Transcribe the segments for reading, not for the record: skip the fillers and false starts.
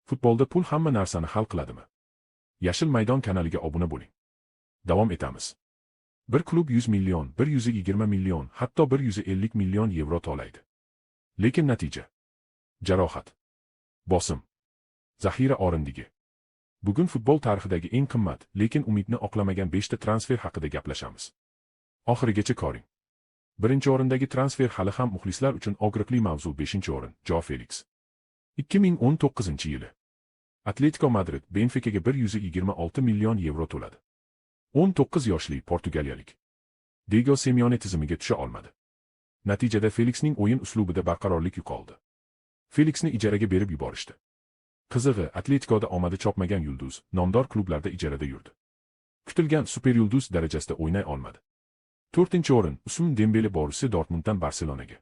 Futbolda pul hamma narsani hal qiladimi? Yashil maydon kanaliga obuna bo'ling. Davom etamiz. Bir klub 100 million, 120 million, hatto 150 million yevro to'laydi. Lekin natija? Jarohat. Bosim. Zaxira o'rindigi. Bugun futbol tarixidagi eng qimmat, lekin umidni oqlamagan 5 ta transfer haqida gaplashamiz. Oxirigacha ko'ring. Birinchi o'rindagi transfer hali ham muxlislar uchun og'riqli mavzu. 5-o'rin, Joao Felix. 2019-yili. Atletico Madrid Benficaga 126 million yevro to'ladi. 19 yoshli portugaliyalik Diego Simeone tizimiga tusha olmadi. Natijada Felixning o'yin uslubida barqarorlik yo'qoldi. Felixni ijaraga berib yuborishdi. Qizig'i, Atleticoda omadi chopmagan yulduz nomdor klublarda ijarada yurdi. Kutilgan super yulduz darajasida o'ynay olmadi. To'rtinchi o'rin, Usmon Dembele, Borussiya Dortmunddan Barselonaga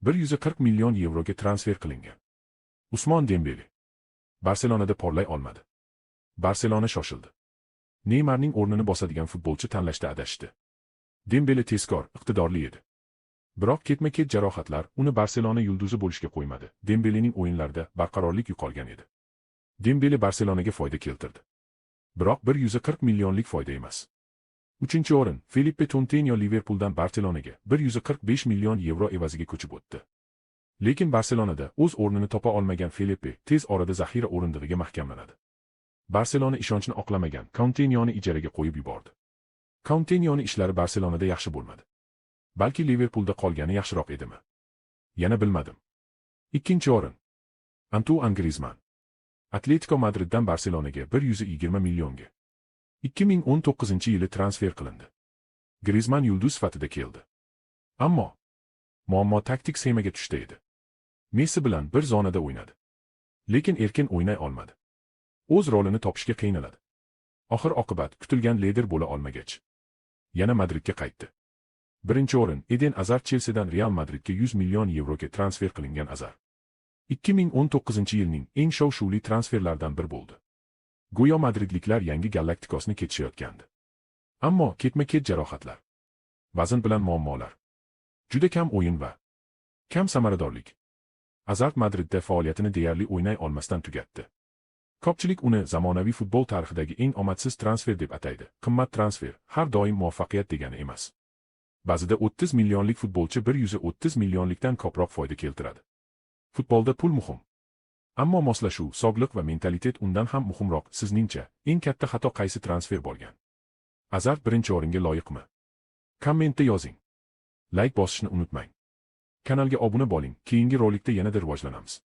140 million yevroga transfer qilingan. Usmon Dembele Barselonada porlay olmadi. Barselona shoshildi. Neymarning o'rnini bosadigan futbolchi tanlashda adashdi. Dembele tezkor, iqtidorli edi. Biroq ketma-ket jarohatlar uni Barselona yulduzi bo'lishga qo'ymadi. Dembelening o'yinlarida barqarorlik yo'qolgan edi. Dembele Barselonaga foyda keltirdi. Biroq 140 millionlik foyda emas. Uchinchi o'rin, Filippe Coutinho, Liverpooldan Barselonaga 145 million yevro evaziga ko'chib o'tdi. Lekin Barselonada o'z o'rnini topa olmagan Filippe tez orada zaxira o'rindig'iga mahkamlanadi. Barselona ishonchni oqlamagan Coutinhoni ijaraga qo'yib yubordi. Coutinhoni ishlari Barselonada yaxshi bo'lmadi. Balki Liverpoolda qolgani yaxshiroq edimi? Yana bilmadim. Ikkinchi o'rin. Antuan Griezmann. Atletico Madriddan Barselonaga 120 millionga 2019-yili transfer qilindi. Griezmann yulduz sifatida keldi. Ammo muammo taktik sxemaga tushda edi. Messi bilan bir zonada o'ynadi. Lekin erkin o'ynay olmadi. O'z rolini topishga qiynaladi. Oxir oqibat kutilgan lider bo'la olmagach, yana Madridga qaytdi. Birinchi o'rin, Eden Azar, Chelseadan Real Madridga 100 million yevroga transfer qilingan Azar 2019-yilning eng shov-shuvli transferlaridan biri bo'ldi. Go'yo madridliklar yangi Galaktikosni ketishayotgandi. Ammo ketma-ket jarohatlar, vazn bilan muammolar, juda kam o'yin va kam samaradorlik. Azar Madridda faoliyatini deyarli o'ynay olmasdan tugatdi. Ko'pchilik uni zamonaviy futbol tarixidagi eng omadsiz transfer deb ataydi. Qimmat transfer har doim muvaffaqiyat degani emas. Ba'zida 30 millionlik futbolchi 130 millionlikdan ko'proq foyda keltiradi. Futbolda pul muhim. Ammo moslashuv, sog'liq va mentalitet undan ham muhimroq. Sizningcha, eng katta xato qaysi transfer bo'lgan? Azar birinchi o'ringa loyiqmi? Kommentda yozing. Like bosishni unutmang. Kanalga obuna bo'ling. Keyingi rolikda yanada rivojlanamiz.